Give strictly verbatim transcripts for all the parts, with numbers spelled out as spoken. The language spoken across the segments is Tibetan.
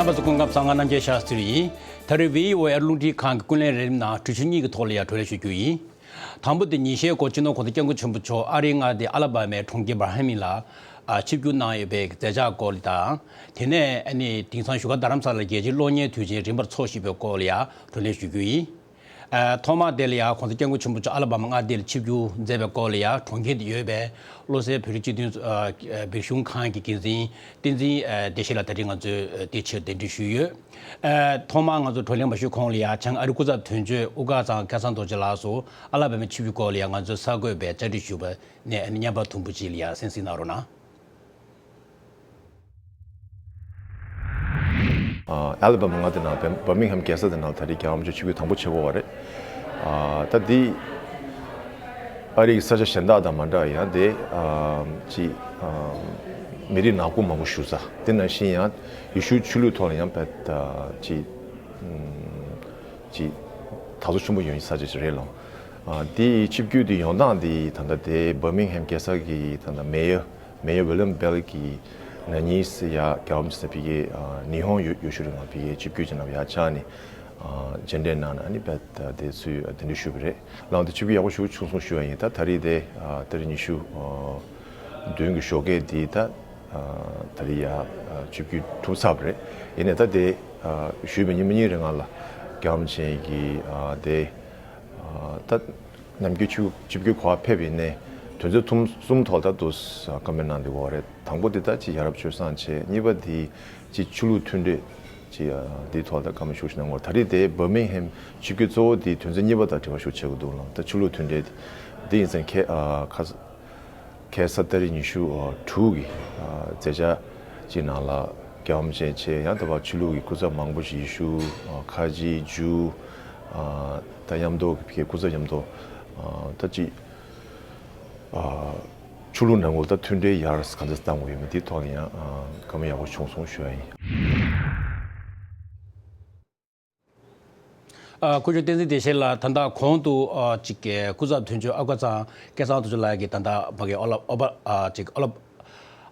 རྣམ་པ་ཚོ་སྐུ་ཁམས་བཟང་། ང་རྣམ་རྒྱལ་ཤཱ་སྟྲི་ཡིན། ད་རེས་བྷི་ཨོ་ཨེ་རླུང་འཕྲིན་ཁང་གི་ཀུན་གླེང་རིགས་རིམ་ནང་གྲོས་ཆོད་གཉིས་ཀྱི་ཐོག་ལ་ཡང་བགྲོ་གླེང་ཞུ་རྒྱུ་ཡིན། དང་པོ་དེ་ཉིན་ཤས་འགོར་སྤྱི་ནོར་༸གོང་ས་༸སྐྱབས་མགོན་ཆེན་པོ་མཆོག་ཨ་རིའི་མངའ་སྡེ་ཨ་ལ་བྷ་མའི་གྲོང་ཁྱེར་བར་མིང་ལ་ཨ་ཆིབས་བསྒྱུར་གནང་ཡོད་པའི་མཛད་འཆར་སྐོར་དང་། དེ་ནས་ཨ་ནི་དེང་སང་བཞུགས་སྒར་རྡ་རམ་ས་ལར་རྒྱལ་སྤྱིའི་གློག་བརྙན་དུས་ཆེན་རིམ་པར་འཚོགས་བཞིན་པའི་སྐོར་ལ་ཡང་བགྲོ་གླེང་ཞུ་རྒྱུ་ཡིན། ཨ་ཐོག་མར་དེ་ལ་ཡང་༸གོང་ས་༸སྐྱབས་མགོན་ཆེན་པོ་མཆོག་ཨ་ལ་བྷ་མ་མངའ་སྡེ་ལ་ཆིབས་བསྒྱུར་མཛད་པའི་སྐོར་ལ་ཡང་གྲོང་ཁྱེར་དུ་ཡོད་པའི་བློ་གསལ་བོད་རིགས་སྤྱི་མཐུན་ཨ་བོད་གཞུང་ཁང་གི་འགན་འཛིན་བསྟན་འཛིན་ཨ་བདེ་ཆེན་ལགས་ད་རེས་ང་ཚོའི་ཨ་དེ་ཕྱིར་གདན་འདྲེན་ཞུས་ཡོད། ཨ་ཐོག་མར་ང་ཚོ་བགྲོ་གླེང་མ་ཞུས་གོང་ལ་ཡང་བྱང་ཨ་རིའི་སྐུ་ཚབ་དོན་གཅོད་དབུ་དཀར་ཚང་སྐལ་བཟང་རྡོ་རྗེ་ལགས་སུ་ཨ་ལ་བྷ་མའི་ཆིབས་བསྒྱུར་སྐོར་ལ་ཡང་ང་ཚོས་གསར་འགོད་པས་བཅར་འདྲི་ཞུས་པ་ནས་ཨ་ནི་བརྙན་པར་དུམ་བུ་ཅིག་ལ་ཡང་གསན་གཟིགས་གནང་རོགས་གནང་། ཨ་ཨ་ལ་བྷ་མ་མངའ་སྡེ་ནང་བྷ་མིང་ཧམ་རྒྱལ་ས་དེ་ནང་ད་རེས་རྒྱལ་བ་རིན་པོ་ཆེ་ཆིབས་བསྒྱུར་དང་པོ་བྱེད་ཀྱི་ཡོད་རེད། ཨ་ད་འདི་ཨ་རིའི་ས་ཆ་གཞན་དག་དང་མ་འདྲ་བ་ཡང་དེ་ཨ་ཅི་ཨ་མི་རིགས་ནག་པོ་མང་པོ་བཞུགས་ས་དེ་ནང་བཞིན་ཡང་ཡེ་ཤུ་ཆོས་ལུགས་ཐོག་ལ་ཡང་བས་ཅི་ཅི་དར་སོ་ཆེན་པོ་ཡོང་ས་ཆ་ཞིག་རེད་ལོ། ཨ་དེ་ཆིབས་བསྒྱུར་དེ་ཡོང་སྟངས་དེ་ད་ལྟ་དེ་བྷ་མིང་ཧམ་རྒྱལ་ས་གི་ད་ལྟ་མེ་ཡོར། མེ་ཡོར་ཝི་ལིམ་བྷེལ་གྱིས་ན་ནིང་ཡ་རྒྱལ་བ་རིན་པོ་ཆེ་ཕ་གིར་ཨ་ཉི་ཧོང་ཡོ་ཡོ་ཤུ་རི་ལ་ཕ་གིར་ཆིབས་བསྒྱུར་བྱས་ནས་ཡར་བཅར་ནས་ཨ་མཇལ་འཕྲད་གནང་ནས་ཨ་ནི་བས་དེ་ཚོས་གདན་འདྲེན་ཞུས་པ་རེད། ལགས་དེ་ཆིབས་བསྒྱུར་ཡག་པོ་ཞེ་པོ་བྱུང་སོང་ཞུ་བ་ཡིན། ད་ད་རེས་དེ་ཨ་ཏ་རིག་ཉི་ཤུ་ཨ་བདུན་གྱི་ཞོགས་ཀས་དེ་ད་ཨ་ད་རེས་ཡ་ཨ་ཆིབས་བསྒྱུར་གྲུབ་ཚར་བ་རེད། ཡིན་ནའི་ད་དེ་ཨ་ཞུས་པའི་ཉི་མ་གཉིས་རིང་ལ་རྒྱལ་བ་རིན་པོ་ཆེ་གིས་ཨ་དེ་ཨ་ད། ནམ་རྒྱུན་ཆིབས་ཆིབས་བསྒྱུར་གོ་བ་ཕེབས་ཡིན་ནའི་དོན་ཚན་ཐུམ་གསུམ་ཐོག་ད་དུ་བཀའ་མོལ་གནང་འདུག་གོ་རེད། དང་པོ་དེ་ད་ཅི་ཡ་རབས་སྤྱོད་བཟང་བྱས། གཉིས་པ་དེ་ཅི་ཆོས་ལུགས་མཐུན་འབྲེལ་ཅི་འདིའི་ཐོག་ད་བཀའ་མོལ་ཤུགས་ཆེ་གནང་གོ། ད་རེས་དེ་བྷར་མིང་ཧེམ་ཆིབས་བསྒྱུར་གཙོ་བོ་དེ་དོན་ཚན་གཉིས་པ་དང་འབྲེལ་བ་ཤུགས་ཆེ་གི་འདུག་ལ། ད་ཆོས་ལུགས་མཐུན་འབྲེལ་དེ་ཡིན་ཙང་ཁ་ཁ་ཁ་ས་ཏ་རིག་ཉི་ཤུ་དྲུག་གི་མཛད་འཆར་ཅིག་ནང་ལ་རྒྱལ་བ་རིན་པོ་ཆེ་ཡང་དེ་བ་ཆོས་ལུགས་ཀྱི་སྐུ་ཚབ་མང་པོ་ཞིག་ཡེ་ཤུ་ཁ་ཆེ་ཇུ་ད་མཉམ་དུ་གི་སྐུ་ཚབ་མཉམ་དུ་ད་ཅིག་ཆོས་ལུགས་ནང་ཁུལ་ད་མཐུན་འབྲེལ་ཡར་ག་འདྲ་བཏང་དགོས་ཡོད་མེད་དེའི་ཐོག་ལ་ཡང་བཀའ་མོལ་ཡག་པོ་བྱུང་སོང་ཞུ་ཡ་ཡིན། ཨ་སྐུ་ཞབས་བསྟན་འཛིན་བདེ་ཆེན་ལགས། ད་ལྟ་གོང་དུ་ཨ་ཅིག་སྐུ་ཚབ་དོན་གཅོད་ཨ་ཀ་ཚང་སྐལ་བཟང་རྡོ་རྗེ་ལགས་ཀྱིས་ད་ལྟ་ཕ་གི་ཨ་ལ་ཨོ་པ་ཨ་ཅིག་ཨ་ལ་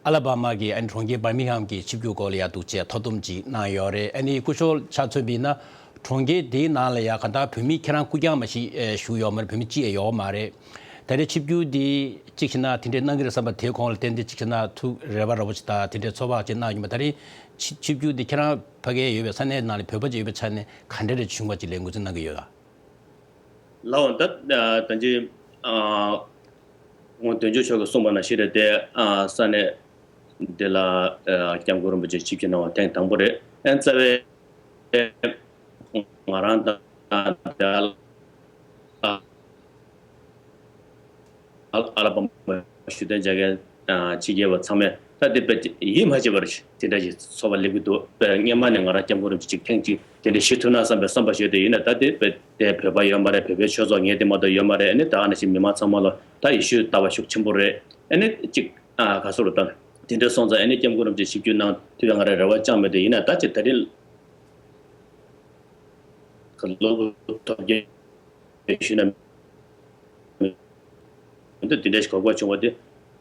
ཨ་ལ་བྷ་མ་གི་ཨ་ནི་གྲོང་ཁྱེར་བར་མིང་ཧམ་གྱི་ཆིབས་བསྒྱུར་སྐོར་ལ་ཡ་འདུག་ཅེས་མཐོང་སྡོམ་ཅིག་གནང་ཡོད་རེད། ཨ་ནི་སྐུ་ཞབས་ཆ་མཚོན་པ་ཡིན་ན་གྲོང་ཁྱེར་དེའི་ནང་ལ་ཡ་ག་ད་བོད་མི་ཁྱེད་རང་སྐུ་རྐྱང་མ་ཞིག་ཨེ་བཞུགས་ཡོད་མ་རེད། བོད་མི་གཅིག་ཡང་ཡོད་མ་རེད། ད་རེས་ཆིབས་བསྒྱུར་འདི་གཅིག་བྱས་ན་དེ་འདྲའི་གནང་གི་རེད་བསམ་པ་དེའི་གོང་ལ་བརྟེན་ཏེ་གཅིག་བྱས་ན་ཐུགས་རེ་བ་ར་བོ་ཅིག་དང་དེ་འདྲའི་ཚོར་བ་ཅིག་གནང་ཡོད་མ། ད་རེས་ཆིབས་ཆིབས་བསྒྱུར་འདི་ཁྱེད་རང་ཕ་གིར་ཡོད་པའི་ས་གནས་ནང་ལ་བོད་པ་ཅིག་ཡོད་པའི་ཆ་ནས་ག་འདྲ་རེ་བྱུང་བ་ཅིག་ལ་ངོས་འཛིན་གནང་གི་ཡོད་ལ། ལའོ་ད་ད་ཅི་ཨ་ངོ་དོན་གཅོད་མཆོག་གིས་གསུངས་པ་ནང་བཞིན་རེད་དེ། ཨ་ས་གནས་འདི་ལ་ཨ་སྐྱབས་མགོན་རིན་པོ་ཆེ་ཆིབས་བསྒྱུར་གནང་བ་ཐེངས་དང་པོ་རེད། ཨན་རྩ་བའི་ང་རང་དང་འདི་ཨ་ཨ་ལ་བྷ་མ་ཞུ་དོན་བྱ་མཁན་ཕྱི་རྒྱལ་བ་ཚང་མས་ད་དེ་དཔེ་ཡིད་མ་ཆེས་པར་དེ་འདྲ་ཞིག་ཚོར་བ་སླེབས་ཀྱི་འདུག་དཔེ་སྔོན་མ་ནས་ང་རང་སྐྱབས་མགོན་རིན་པོ་ཆེ་ཅིག་ཐེངས་གཅིག་དེ་འདྲ་ཞུ་ཐུབ་ན་བསམ་པའི་བསམ་པ་ཞིག་ཡོད་དེ། ཡིན་ན་ད་དེ་དཔེ་དེ་བོད་པ་ཡོད་མ་རེད། བོད་པའི་ཆོས་ཚོགས་ངས་དེ་མ་གཏོགས་ཡོད་མ་རེད། ཨ་ནི་ད་ནང་བཞིན་མི་མང་ཚང་མ་ལ་ད་ཡེ་ཤུ་ལྟ་བ་ཤུགས་ཆེན་པོ་རེད། ཨ་ནི་གཅིག་ཨ་ག་སོ་རུ་ད་དེ་འདྲ་སོང་ཙང་ཨ་ནི་སྐྱབས་མགོན་རིན་པོ་ཆེ་ཆིབས་བསྒྱུར་གནང་ཐུབ་ཡ་ང་རང་རེ་བ་བཅངས་མེད་དེ། ཡིན་ན་ད་ཅིག་ད་རིང་ག་ལོ་ཐོབ་རྒྱལ་ཞུས་ན། འདི་འདི་འདྲ་ཞིག་གོ་སྐབས་བྱུང་བ་དེ་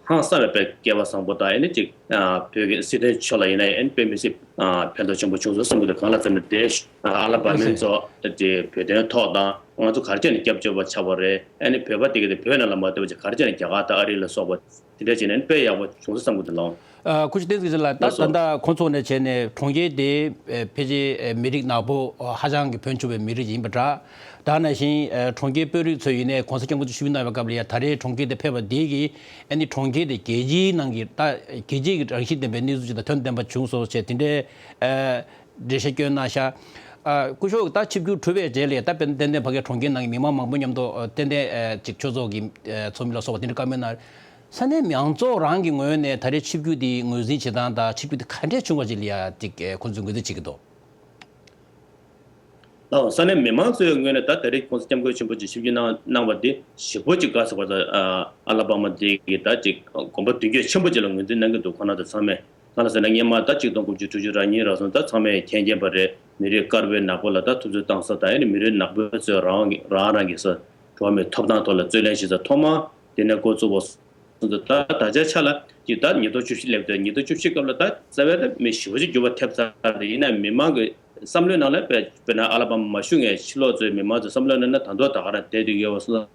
ཧང་སང་བའི་དཔེ་སྐལ་བ་བཟང་པོ་དང་། ཨ་ནི་ཅིག་ཨ་བོད་ཀྱི་སྲིད་དོན་ཕྱོགས་ལ་ཡིན་ན་ཡང་ཨ་ནི་དཔེ་མི་སྲིད་ཨ་ཕན་ཐོགས་ཆེན་པོ་བྱུང་སོང་བསམ་གྱི་འདུག་གང་ལ་ཟེར་ན་དེ་ཨ་ལ་བྷ་མིན་ཚོ་དེ་བོད་དོན་ཐོག་དང་ང་ཚོ་ག་རེ་བྱས་ནས་སྐྱབས་བཅོལ་བ་ཆགས་པ་རེད། ཨ་ནི་བོད་པ་དེ་ག་དེ་བོད་ནང་ལ་མ་གཏོགས་པ་ཅིག་ག་རེ་བྱས་ནས་རྒྱ་གར་དང་ཨ་རི་ལ་སོགས་པ་དེ་འདྲ་བྱས་ནས་ཨ་ནི་དཔེ་ཡག་པོ་བྱུང་སོང་བསམ་གྱི་འདུག་ལགས། ཨ་སྐུ་ཞབས་བསྟན་འཛིན་ལགས། ད་ལགས་སོ། ད་ལྟ་ཁོང་ཚོ་ནས་བྱས་ནས་གྲོང་ཁྱེར་དེ་ཨེ་ཕལ་ཆེར་ཨེ་མི་རིགས་ནག་པོ་ཨ་ཧ་ཅང་གི་ཕོན་ཆེ་བའི་མི་རིགས་ཡིན་པ་འདྲ། ད་ནང་བཞིན་ཨེ་གྲོང་ཁྱེར་དཔོན་རིགས་ཚོ་ཡིན་ནའི་གོང་ས་སྐྱབས་མགོན་ཆེན་པོ་གནང་བའི་སྐབས་ལ་ཡ་ད་རེས་གྲོང་ཁྱེར་དེ་ཕེབས་པ་དེ་གིས་ཨ་ནི་གྲོང་ཁྱེར་དེ་རྒྱལ་སྤྱིའི་ནང་གི་ད་རྒྱལ་སྤྱིའི་གི་རང་བཞིན་ལྡན་པའི་གནས་ཚུལ་ཅིག་དང་དོན་ལྡན་པ་བྱུང་སོང་ཞེས་དེ་འདྲའི་ཨེ་འགྲེལ་བཤད་བསྐྱོན་གནང་ཤག་ཨ་སྐུ་ཞབས་ད་ཆིབས་བསྒྱུར་གྲུབ་པའི་རྗེས་ལ་ད་དཔེ་ཏན་ཏན་ཕ་གིའི་གྲོང་ཁྱེར་ནང་གི་མི་མང་མང་པོ་མཉམ་དུ་ཨ་ཏན་ཏན་ཨ་ཅིག་ཆོས་ཚོགས་ཀྱི་ཨ་ཚོགས་མི་ལ་སོགས་པ་དེ་འདྲ་བཀའ་མོལ་གནང་། ས་གནས་མང་ཚོགས་རང་གི་ངོས་ནས་ད་རེས་ཆིབས་བསྒྱུར་འདི་ངོས་འཛིན་བྱེད་སྟངས་དང་ཆིབས་བསྒྱུར་འདི་ག་འདྲས་བྱུང་བ་ཅིག་ལ་ཡ་ཅིག་ཨ་ཁོང་ཚོས་ངོས་འཛིན་བྱེད་ཀྱི་འདུག་ལགས། ས་གནས་མི་མང་ཚོའི་ངོས་ནས་ད་ད་རེས་གོང་ས་སྐྱབས་མགོན་ཆེན་པོ་མཆོག་ཆིབས་བསྒྱུར་གནང་གནང་བ་འདི་ཞེ་པོ་ཅིག་དགའ་ཚོར་བ་དང་ཨ་ལ་བྷ་མ་འདི་གི་ད་ཅིག་དགོན་པ་མདུན་སྐྱོད་ཆེན་པོ་ཅིག་ལ་ངོས་འཛིན་གནང་གི་འདུག་ཁོང་རྣམ་ཚོ་ཚང་མས། གང་ལ་ཟེར་ན་སྔོན་མ་ད་ཆིག་སྟོང་དགུ་བརྒྱ་དྲུག་ཅུ་རེ་གཉིས་རེ་གསུམ་ད་ཚང་མས་མཁྱེན་མཁྱེན་པ་རེད། མི་རིགས་དཀར་པོའི་ནག་པོ་ལ་ད་ཐུབ་ཚོད་བཏང་ས་དང་། ཨ་ནི་མི་རིགས་ནག་པོ་ཚོས་རང་རང་རང་གི་ས་འགྲོ་བ་མིའི་ཐོབ་ཐང་ཐོག་ལ་རྩོད་ལེན་བྱེད་ས་ཐོག་མ་དེ་ནས་འགོ་བཙུགས་པ། སོང་ཙང་ད་ད་ཆ་ཆ་ལ་ཅིག་ད་ཉིས་སྟོང་བཅུ་བཞི་སླེབས་ཏེ་ཉིས་སྟོང་བཅུ་བཞི་སྐབས་ལ་ད་རྩ་བའི་ད་མི་ཞེ་པོ་ཅིག་འགྱུར་བ་ཐེབས་ཚར་ཏེ་ཡིན་ན་མི་མང་གི་བསམ་བློའི་ནང་ལ་དཔེ་དཔེར་ན་ཨ་ལ་བ་མ་ཞུགས་མཁན་ཕྱི་ལོགས་ཚོའི་མི་མང་ཚོའི་བསམ་བློའི་ནང་ན་ད་དུང་ད་ག་རང་བསྡད་དུ་ཡོད་པ་སོང་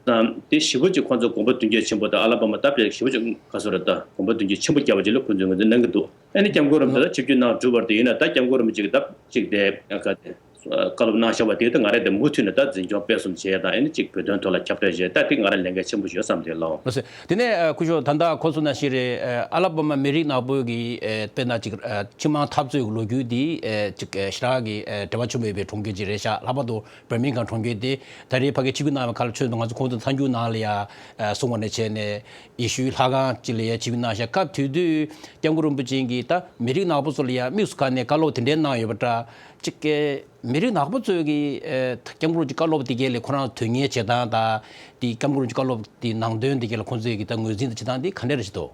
ཙང་། དེ་ཞེ་པོ་ཅིག་ཁོང་ཚོ་དགོངས་པ་མདུན་སྐྱོད་ཆེན་པོ་དང་ཨ་ལ་བ་མ་ད་དཔེ་ཞེ་པོ་ཅིག་ག་སོ་ར་ད་དགོངས་པ་མདུན་སྐྱོད་ཆེན་པོ་བརྒྱབ་པ་ཅིག་ལ་ཁོང་ཚོས་ང་ཚོ་གནང་གི་འདུག་ཨ་ནི་སྐྱབས་མགོན་རིན་པོ་ཆེ་ད་ཆིབས་བསྒྱུར་གནང་གྲུབ་པར་དེ་ཡིན་ན་ད་སྐྱབས་མགོན་རིན་པོ་ཆེ་གི་ད་ཅིག་དེ་ག་དེ་བཀའ་སློབ་གནང་བཞག་པ་དེ་ད་ང་རང་དེ་མུ་མཐུད་ནས་ད་འཛིན་སྐྱོང་སྤེལ་གསུམ་བྱས་དང་ཨ་ནི་ཅིག་བོད་དོན་ཐོག་ལ་ཁྱབ་བསྒྲགས་བྱས་ད་དེ་ང་རང་ལས་འགན་ཆེན་པོ་ཞིག་ཡོད་བསམ་དེ་ལའོ། ལགས་སོ། དེ་ནས་ཨ་སྐུ་ཞབས་ད་ལྟ་གོང་གསུངས་ནང་བཞིན་རེད། ཨ་ལ་བ་མ་མི་རིགས་ནག་པོ་གི་ཨ་དཔེར་ན་ཅིག་ཨ་སྤྱི་དམངས་འཐབ་རྩོད་ཀྱི་ལོ་རྒྱུས་འདི་ཨ་ཅིག་ཨ་ཞེ་དྲག་གི་ཨ་འབྲེལ་བ་ཆེན་པོ་ཡོད་པའི་གྲོང་ཁྱེར་ཅིག་རེད་ཤག་ལྷག་པར་དུ་བར་མིང་གྷམ་གྲོང་ཁྱེར་དེ་ད་རེས་ཕ་གི་ཆིབས་བསྒྱུར་གནང་བའི་ཁ་ལ་ཆོས་དང་ང་ཚོ་གོང་དུ་མཐའ་འཁྱོངས་ནང་ལ་ཡ་ཨ་གསུངས་པ་ནས་བྱས་ནས་ཡེ་ཤུའི་ལྷ་ཁང་ཅིག་ལ་ཡ་ཆིབས་བསྒྱུར་གནང་ཤག་སྐབས་དེ་དུས་སྐྱབས་མགོན་རིན་པོ་ཆེ་གིས་ད་མི་རིགས་ནག་པོ་ཚོ་ལ་ཡ་དམིགས་སུ་བཀར་ནས་བཀའ་སློབ་དེ་འདྲའི་གནང་ཡོད་པ་འདྲ་ཅིག་གི་མི་རིགས་ནག་པོ་ཚོས་ཀྱི་ཨེ་སྐྱབས་མགོན་རིན་པོ་ཆེ་བཀའ་སློབ་དེ་གའི་ལས་ཁོ་རང་དོན་གཉེར་བྱེད་སྟངས་དང་དེ་སྐྱབས་མགོན་རིན་པོ་ཆེ་བཀའ་སློབ་དེ་ནང་དོན་དེ་གའི་ལ་ཁོང་ཚོས་ཀྱི་ད་ངོས་འཛིན་དང་བྱེད་སྟངས་དེ་ག་འདྲ་རེ་བྱེད་དོ།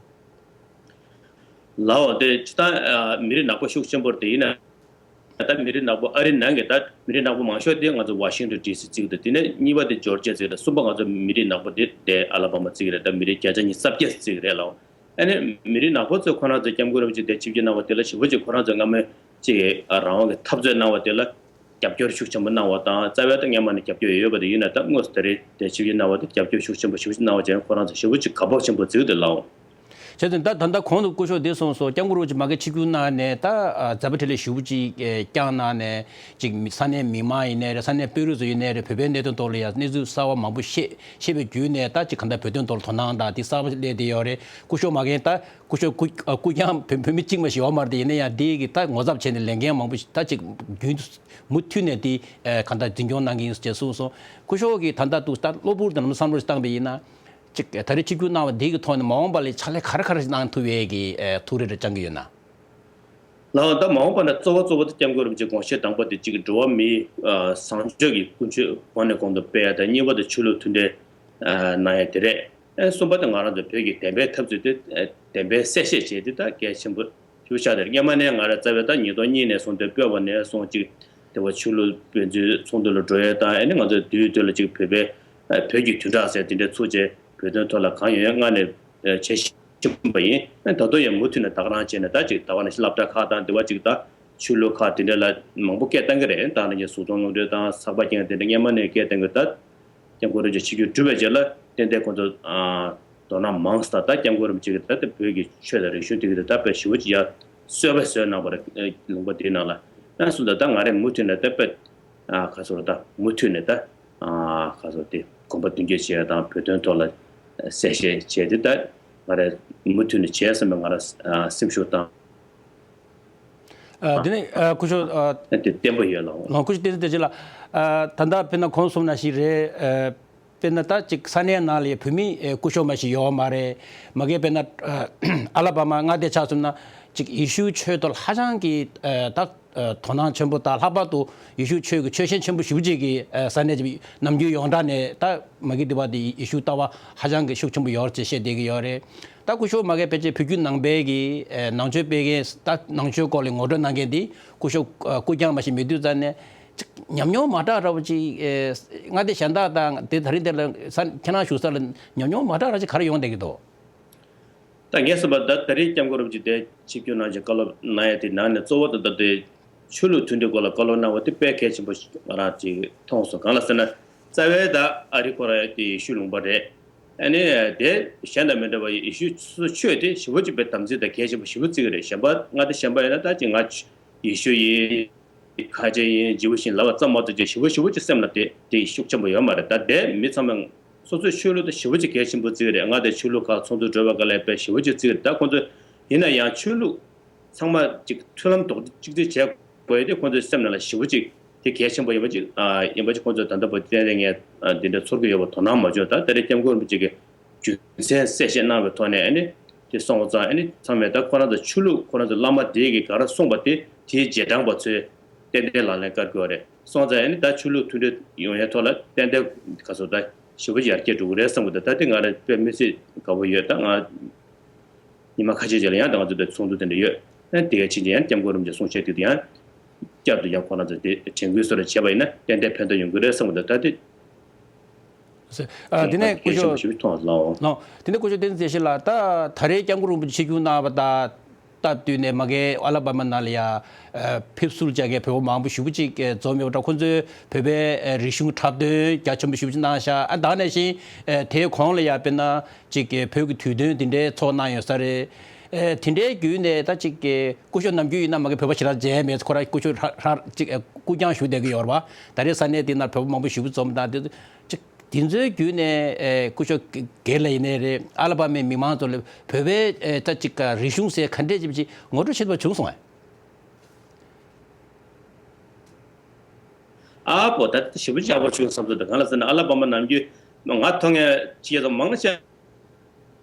ལའོ་དེ་སྤྱི་བཏང་ཨ་མི་རིགས་ནག་པོ་ཤུགས་ཆེན་པོར་དེ་ཡིན་ན་ད་མི་རིགས་ནག་པོ་ཨ་རི་ནང་གི་ད་མི་རིགས་ནག་པོ་མང་ཤོས་དེ་ང་ཚོ་ཝ་ཤིང་ཊོན་ཌི་སི་བརྩི་གི་འདུག་དེ་ནས་གཉིས་པ་དེ་ཇོར་ཇི་ཡ་བརྩི་གི་རེད། གསུམ་པ་ང་ཚོ་མི་རིགས་ནག་པོ་དེ་དེ་ཨ་ལ་བ་མ་བརྩི་གི་རེད། ད་མི་རིགས་བརྒྱ་ཆ་ཉི་ཤུ་རྩ་བརྒྱད་བརྩི་གི་རེད་ལའོ། ཨ་ནི་མི་རིགས་ནག་པོ་ཚོས་ཁོ་རང་ཚོའི་སྐྱབས་མགོན་རིན་པོ་ཆེ་དེ་ཆིབས་བསྒྱུར་གནང་བ་དེ་ལ་ཞེ་པོ་ཅིག་ཁོ་རང་ཚོས་སྔ་མོའི་ཅིག་རང་དབང་གི་འཐབ་རྩོད་གནང་བ་དེ་ལ་རྒྱབ་སྐྱོར་ཤུགས་ཆེན་པོ་གནང་བ་དང་རྩ་བའི་ད་སྔོན་མ་ནས་རྒྱབ་སྐྱོར་ཡོད་པ་དེ་ཡིན་ན་ད་དངོས་སུ་ད་རེས་དེ་ཆིབས་བསྒྱུར་གནང་བ་དེ་རྒྱབ་སྐྱོར་ཤུགས་ཆེན་པོ་ཞེ་པོ་ཅིག་གནང་བ་བྱས་ན་ཁོ་རང་ཚོ་ཞེ་པོ་ཅིག་དགའ་སྤོབས་ཆེན་པོ་བརྩི་གི་འདུག་ལའོ། བྱས་ཙང་ད་ད་ལྟ་གོང་དུ་སྐུ་ཞབས་འདི་གསུངས་སོང་། སྐྱབས་མགོན་རིན་པོ་ཆེ་མ་གི་ཆིབས་བསྒྱུར་གནང་ནས་ད་ཨ་ཛ་པ་ཁྲི་ལས་ཞུ་བ་ཅིག་ཨེ་བསྐྱངས་གནང་ནས་ཅིག་མི་ས་གནས་མི་མང་ཡིན་ནའི་རེད། ས་གནས་དཔོན་རིགས་ཚོ་ཡིན་ནའི་རེད། བོད་པའི་གནད་དོན་ཐོག་ལ་ཡང་གནས་ཚུལ་གསར་བ་མང་པོ་ཤེས་ཤེས་པའི་བརྒྱུད་ནས་ད་ཅིག་གང་ལྟར་བོད་དོན་ཐོག་ལ་དོ་སྣང་དང་དེ་གསར་པ་སླེབས་བསྡད་ཡོད་རེད། སྐུ་ཞབས་མ་གི་ད་སྐུ་ཞབས་སྐུ་ཨ་སྐུ་རྐྱང་བོད་བོད་མི་གཅིག་མ་ཞིག་ཡོད་མ་རེད་དེ། ཡིན་ན་ཡང་དེ་གི་ད་ངོ་ཚབ་བྱས་ནས་ལས་འགན་མང་པོ་ཞིག་ད་ཅིག་རྒྱུན་དུ་མུ་མཐུད་ནས་དེ་ཨེ་གང་ལྟར་འཛིན་སྐྱོང་གནང་གི་ཡིན་ཞེས་གསུངས་སོང་། སྐུ་ཞབས་ཀྱིས་ད་ལྟ་དུ་ད་གློ་བུར་དུ་ནམ་བསམ་བློ་ཞིག་བཏང་པ་ཡིན་ན། གཅིག་ད་རེས་ཆིབས་བསྒྱུར་གནང་བ་འདི་གི་ཐོག་ནས་མ་འོངས་པ་ལ་ཕྱག་ལས་ག་རེ་ག་རེ་གནང་ཐུབ་ཡས་ཀྱི་ཨེ་ཐུགས་རེ་རེ་བཅང་གི་ཡོད་ན། ལའང་ད་མ་འོངས་པ་ན་གཙོ་བོ་གཙོ་བོ་དེ་སྐྱབས་མགོན་རིན་པོ་ཆེ་དགོངས་བཞེད་དང་པོ་དེ་གཅིག་འགྲོ་བ་མིའི་ཨ་བཟང་སྤྱོད་ཀྱི་ཀུན་སྤྱོད་གོང་ནས་གོང་དུ་སྤེལ་ཡ་དང་། གཉིས་པ་དེ་ཆོས་ལུགས་མཐུན་འབྲེལ་ཨ་གནང་ཡ་དེ་རེད། ཨ་གསུམ་པ་དེ་ང་རང་ཚོ་བོད་ཀྱི་བདེན་པའི་འཐབ་རྩོད་དེ་ཨ་བདེན་པའི་གསལ་བཤད་བྱས་དེ་ད་གལ་ཆེན་པོ་ཞེ་པོ་ཆགས་བསྡད་རེད། སྔོན་མ་ནས་ང་རང་རྩ་བའི་ད་ཉིས་སྟོང་གཉིས་ནས་བཟུང་སྟེ་སྤོས་པ་ནས་བཟུང་ཅིག་དེ་བ་ཆོས་ལུགས་དཔེ་མཛོད་ཚོགས་འདུ་ལ་འགྲོ་ཡས་དང་། ཨ་ནི་ང་ཚོའི་དུས་དུས་ལ་ཅིག་བོད་པའི་ཨ་བོད་ཀྱི་བདུན་ཕྲག་ཟེར་དེ་འདྲ་ཚུགས་བྱས་བོད་དོན་ཐོག་ལ་གང་ཡོད་ཡོད་སྔ་ནས་ཨ་བྱས་བཞིན་པ་ཡིན། ཨ་ད་དུང་ཡང་མུ་མཐུད་ནས་ད་ག་རང་བྱས་ནས་ད་ཅིག་ད་བ་ནས་སློབ་གྲྭ་ཁག་དང་དེ་བ་ཅིག་ད་ཆོས་ལུགས་ཁག་དེ་འདྲ་ལ་མང་པོ་སྐད་བཏང་གི་རེད། ད་ནི་གཟུགས་མཐོང་ལུང་འདྲེན་དང་ཚགས་པར་སྐྱེལ་དེ་འདྲ་སྔོན་མ་ནས་སྐད་བཏང་གི། ད་སྐྱབས་མགོན་རིན་པོ་ཆེ་ཆིབས་བསྒྱུར་གྲུབ་པའི་རྗེས་ལ་ཏན་ཏན་ཁོང་ཚོ་ཨ་དོ་སྣང་མང་ཙམ་དང་། ད་སྐྱབས་མགོན་རིན་པོ་ཆེ་གིས་ད་ལྟ་བོད་ཀྱི་ཆོས་དང་རིག་གཞུང་དེ་གི་ད་དཔེ་ཞེ་པོ་ཅིག་ཡར་གསོལ་བ་བཟོས་གནང་བ་རེད། ལུང་པ་དེའི་ནང་ལ་ཨ་སོང་ཙང་ད་ང་རང་མུ་མཐུད་ནས་ད་དཔེ་ཨ་ག་ཚོད་ད་མུ་མཐུད་ནས་ད་ཨ་ག་ཚོད་དེ་དགོངས་པ་མདུན་སྐྱོད་བྱེད་ཡ་དང་བོད་དོན་ཐོག་ལ་གསལ་བཤད་བྱས་ཏེ་ད་ང་རང་མུ་མཐུད་ནས་བྱས་བསམ་པའི་ང་རང་ཨ་སེམས་ཤུགས་དང་། ཨ་དེ་ནས་ཨ་སྐུ་ཞབས་ཨ་དེ་བརྟན་པོ་ཡོད་ལགས། ལགས་སྐུ་ཞབས་བསྟན་འཛིན་བདེ་ཆེན་ལགས། ཨ་ད་ལྟ་དཔེར་ན་གོང་གསུངས་ནང་བཞིན་རེད། ཨ་དཔེར་ན་ད་ཅིག་ས་གནས་ནང་ལ་བོད་མི་ཨ་སྐུ་ཞབས་མ་ཞིག་ཡོད་མ་རེད། མ་གིར་དཔེར་ན་ཨ་ཨ་ལ་བ་མ་མངའ་སྡེ་ཆ་བཞག་ན་ཅིག་ཡེ་ཤུ་ཆོས་ཐོག་ཧ་ཅང་གི་ཨ་ད་ཨ་དོ་སྣང་ཆེན་པོ་དང་། ལྷག་པར་དུ་ཡེ་ཤུ་ཆོས་ཀྱི་ཆོས་ཞེན་ཆེན་པོ་ཞེ་པོ་ཅིག་གི་ཨ་ས་གནས་ཅིག་ནམ་རྒྱུན་ཡོངས་གྲགས་ནས་ད་མ་གིར་འདི་བ་འདི་ཡེ་ཤུ་ལྟ་བ་ཧ་ཅང་གི་ཤུགས་ཆེན་པོ་ཡོད་ཅེས་བཤད་བསྡད་ཀྱི་ཡོད་རེད། ད་སྐུ་ཞབས་མ་གིར་ཕལ་ཆེར་བོད་བརྒྱུད་ནང་པའི་གི་ཨེ་ནང་ཆོས་སྤེལ་མཁན། ད་ནང་ཆོས་སྐོར་ལ་ངོ་སྤྲོད་གནང་མཁན་འདི་སྐུ་ཞབས་ཨ་སྐུ་རྐྱང་མ་ཞིག་མེད་དུས་ཙང་ནས་ཅིག་ཉམས་མྱོང་མ་འདྲ་འདྲ་བོ་ཅིག་ཨེ་མངའ་སྡེ་གཞན་དག་དང་དེ་ད་རིང་དེ་ལ་ས་ཁྱེད་རང་བཞུགས་ས་ལ་ཉམས་མྱོང་མ་འདྲ་འདྲ་ཅིག་ག་རེ་ཡོང་བསྡད་ཀྱི་འདུག་ད་ངས་བསམ་པ་ད་ད་རེས་སྐྱབས་མགོན་རིན་པོ་ཆེ་དེ་ཆིབས་བསྒྱུར་གནང་བྱས་བཀའ་སློབ་གནང་ཡ་དེ་ནང་ནས་གཙོ་བོ་ད་ལྟ་དེ་ཆོས་ལུགས་མཐུན་སྒྲིལ་སྐོར་ལ་བཀའ་སློབ་གནང་བ་དེ་དཔེ་གལ་ཆེན་པོ་ཞིག་ང་རང་ཅིག་མཐོང་སོང་། གང་ལ་ཟེར་ན་རྩ་བའི་ད་ཨ་རི་ཁོ་རང་དེ་ཡེ་ཤུ་ལུང་པ་རེད། ཨ་ནི་དེ་གཞན་དང་མི་འདྲ་བ་ཡེ་ཤུ་སོ་སོ་ཆོས་དེ་ཞེ་པོ་ཅིག་དཔེ་དམ་ཚིག་དང་གལ་ཆེན་པོ་ཞེ་པོ་བརྩི་གི་རེད། གཞན་པ་མངའ་སྡེ་གཞན་པ་ཡིན་ན་ད་ཅིག་ང་ཡེ་ཤུ་ཡིན། ཁ་ཆེ་ཡིན། ཇིའུ་ཡིན་ལབ་པ་ཙམ་མ་གཏོགས་ཅིག་ཞེ་པོ་ཞེ་པོ་ཅིག་སེམས་ལ་དེ་དེ་ཤུགས་ཆེན་པོ་ཡོད་མ་རེད། ད་དེ་མི་ཚང་མས་སོ་སོའི་ཆོས་ལུགས་དེ་ཞེ་པོ་ཅིག་གལ་ཆེན་པོ་བརྩི་གི་རེད། ང་དེ་ཆོས་ལུགས་ཁག་ཚོགས་འདུ་གྲོལ་བ་ག་ལ་དཔེ་ཞེ་པོ་ཅིག་བརྩི་གི་རེད། ད་ཁོང་ཚོ་ཡིན་ན་ཡང་ཆོས་ལུགས་ཚང་མ་ཅིག་མཐུན་ལམ་རྡོག་རྡོག་གཅིག་སྒྲིལ་བྱེད་དགོས་ཡ་དེ་ཁོང་ཚོའི་སེམས་ནང་ལ་ཞེ་པོ་ཅིག་དེ་གལ་ཆེན་པོ་ཡིན་པ་ཅིག་ཨ་ཡིན་པ་ཅིག་ཁོང་ཚོས་ད་ལྟ་བར་ཏན་ཏན་ངས་ཨ་འདི་འདྲ་ཚོར་གི་ཡོད་པ་དོ་སྣང་མ་བྱུང་། ད་ད་རེས་སྐྱབས་མགོན་རིན་པོ་ཆེ་གིས་རྒྱུ་མཚན་གསལ་བཤད་གནང་བའི་ཐོག་ནས་ཨ་ནི་དེ་སོང་བ་ཙང་ཨ་ནི་ཚང་མས་ད་ཁོ་རང་ཚོ་ཆོས་ལུགས་ཁོ་རང་ཚོ་བླ་མ་དེ་གིས་ག་རེ་གསུངས་པ་དེ་དེའི་རྗེས་འབྲང་པ་ཚོས་ཏན་ཏན་ལག་ལེན་བཀར་དགོས་རེད། སོང་ཙང་ཨ་ནི་ད་ཆོས་ལུགས་མཐུན་སྒྲིལ་ཡོང་ཡའི་ཐོག་ལ་ཏན་ཏན་ག་ཚོད་ད་ཞེ་པོ་ཡར་རྒྱས་འགྲོ་གི་རེད་བསམ་གི་འདུག་ད་དེ་ང་རང་དཔེ་མི་སྲིད་དགའ་པོ་ཡོད། ད་ང་ཉི་མ་ཁ་ཤས་རྗེས་ལ་ཡང་ད་ང་ཚོ་དེ་ཚོགས་འདུ་དེ་འདྲ་ཡོད། ཨ་དེ་ག་ཕྱིན་ཆད་ཡང་སྐྱབས་མགོན་རིན་པོ་ཆེ་གསུང་བཤད་དེ་དུས་ཡང་བསྐྱར་དུ་ཡང་ཁོ་རང་ཚོ་དེ་དྲན་སྐུལ་སོགས་ལ་བྱས་པ་ཡིན་ན་ཏན་ཏན་ཕན་ཐོགས་ཡོང་གི་རེད་བསམ་གི་འདུག་ད་དེ་ ཨ། དེ་ནས་སྐུ་ཞབས་ཞུ་མཐོང་ལའོ། ལོ། དེ་ནས་སྐུ་ཞབས་བསྟན་འཛིན་བདེ་ཆེན་ལགས། ད་ད་རེས་སྐྱབས་མགོན་རིན་པོ་ཆེ་ཆིབས་བསྒྱུར་གནང་བ་དང་སྟབས་བསྟུན་ནས་མ་གི་ཨ་ལ་པ་མ་ནང་ལ་ཡ་ཨ་ཕེབས་བསུར་བཅར་མཁན་བོད་པ་མང་པོ་ཞེ་པོ་ཅིག་འཛོམས་ཡོད་པ་འདྲ། ཁོང་ཚོས་བོད་པའི་ཨ་རིག་གཞུང་འཁྲབ་སྟོན་རྒྱ་ཆེན་པོ་ཞེ་པོ་ཅིག་གནང་ཤག་ཨ། ད་ག་ནང་བཞིན་ཨ་དེའི་གོང་ལ་ཡ་དཔེར་ན་ཅིག་བོད་ཀྱི་དུས་སྟོན་དེ་འདྲའི་ཚོགས་གནང་ཡོད་ས་རེད། ཨ། དེ་འདྲའི་བརྒྱུད་ནས་ད་ཅིག་སྐུ་ཞབས་ནམ་རྒྱུན་ཡིན་ན་མ་གི་བོད་པ་ཞེ་དྲག་མཇལ་མེད། ཁོ་རང་སྐུ་ཞབས་ཧྲ་ཧྲ་ཅིག་སྐུ་རྐྱང་བཞུགས་བསྡད་ཀྱི་ཡོད་རེད་པ། ད་རེས་ས་གནས་དེ་ན་བོད་པ་མང་པོ་ཞེ་པོ་འཛོམས། ད་དེ་ཅིག་དེ་ཚོའི་བརྒྱུད་ནས་ཨེ་སྐུ་ཞབས་སྒེར་ལ་ཡིན་ནའི་རེད། ཨ་ལ་པ་མའི་མི་མང་ཚོ་ལ་བོད་པའི་ཨེ་ད་ཅིག་རིག་གཞུང་ཟེར་ག་འདྲས་ཅིག་ཅིག་ངོ་སྤྲོད་བྱེད་ཐུབ་པ་བྱུང་སོང་ངས། ཨ་པོ་ད་ཞེ་པོ་ཅིག་ཡག་པོ་བྱུང་བསམ་ཚོད་འདུག་གང་ལ་ཟེར་ན་ཨ་ལ་པ་མ་ནམ་རྒྱུན་ང་མཐོང་མཁན་ཅིག་ཡོད་ཙང་མང་ཆེ་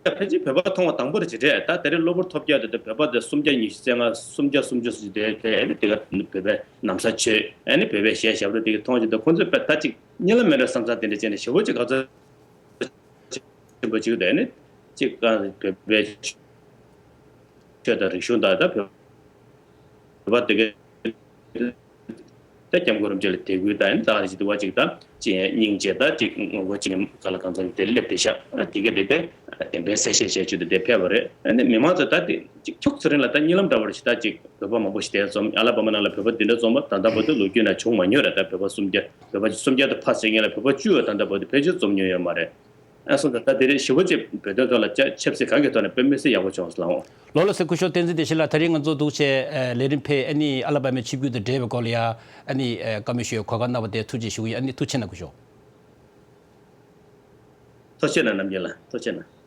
ཕལ་ཆེར་བོད་པ་མཐོང་བ་དང་པོ་རེད་ཅེས་དྲན། ད་དེ་རིང་གློ་བུར་ཐོལ་རྒྱག་དེ་བོད་པ་དེ་སུམ་བརྒྱ་ཉི་ཤུ་རྩ་ལྔ་སུམ་བརྒྱ་སུམ་ཅུ་སོ་དེ་དེ་ཨ་ནི་དེ་ག་བོད་པའི་ན་བཟའ་ཆོས་ཨ་ནི་བོད་པའི་གཞས་ཞབས་བྲོ་དེ་ག་མཐོང་བཞིན་དུ་ཁོང་ཚོས་དཔེ་ད་ཅིག་གཉིད་ལམ་མེད་འགྲོ་བསམ་ཚར། དེ་འདྲ་བྱས་ནས་ཞེ་པོ་ཅིག་དགའ་ཚོར་ཆེན་པོ་ཅིག་འདུག་ཨ་ནི་ཅིག་བོད་པའི་ཆོས་དང་རིག་གཞུང་དང་ད་བོད་པ་དེ་ག་ད་སྐྱབས་མགོན་རིན་པོ་ཆེ་ལ་དད་གུས་དང་ད་ཅི་དུ་བ་ཅིག་དང་ཅི་སྙིང་རྗེ་དང་ཅིག་ངོ་རྒོལ་ཅིག་ག་ལ་གང་ཚང་དེ་སླེབས་བསྡད་ཤག་དེ་ག་དེ་དེ་བདེན་པའི་གསལ་བཤད་བྱས་བཅུག་དེ་དེ་ཕེབས་པ་རེད། ཨ་ནི་མི་མང་ཚོ་ད་དེ་ཅིག་ཁྱུག་ཚུར་རིང་ལ་ད་གཉིད་ལམ་འདྲ་བ་རེད་ཤག་ད་ཅིག་བོད་པ་མང་པོ་ཞིག་དེ་འཛོམས། ཨ་ལ་པ་མ་ནང་ལ་བོད་པ་འདི་འདྲ་འཛོམས་པ་ད་ལྟ་བར་དུ་ལོ་རྒྱུས་ནང་བྱུང་མ་མྱོང་རེད། ད་བོད་པ་སུམ་བརྒྱ་བོད་པ་སུམ་བརྒྱ་དུ་ཕར་ཟེར་མཁན་ལ་བོད་པ་བཅུ་བ་ད་ལྟ་བར་དུ་ཕལ་ཆེར་འཛོམས་མྱོང་ཡོད་མ་རེད། ཨ་སོང་ཙང་ད་དེ་རིང་ཞེ་པོ་ཅིག་བོད་དོན་ཐོག་ལ་ཆབ་སྲིད་གང་གི་ཐོག་ནས་དཔེ་མི་སྲིད་ཡག་པོ་བྱུང་སོང་ལགས། ལགས་སོ། སྐུ་ཞབས་བསྟན་འཛིན་བདེ་ཆེན་ལགས། ད་རིང་ང་ཚོ་འདུག་བྱས་ལས་རིམ་ཕེབས། ཨ་ནི་ཨ་ལ་པ་མའི་ཆིབས་བསྒྱུར་དང་འབྲེལ་བའི་སྐོར་ལ་ཡ་ཨ་ནི་བཀའ་མོལ་ཞུ་བའི་གོ་སྐབས་གནང་བ་དེ་ཐུགས་རྗེ་ཞུ་གི་ཡོད། ཨ་ནི་ཐུགས་རྗེ་གནང་སྐུ་ཞབས། ཐུགས་རྗེ་གནང་རྣམ་རྒྱལ་ལགས། ཐུགས་རྗེ་གནང་།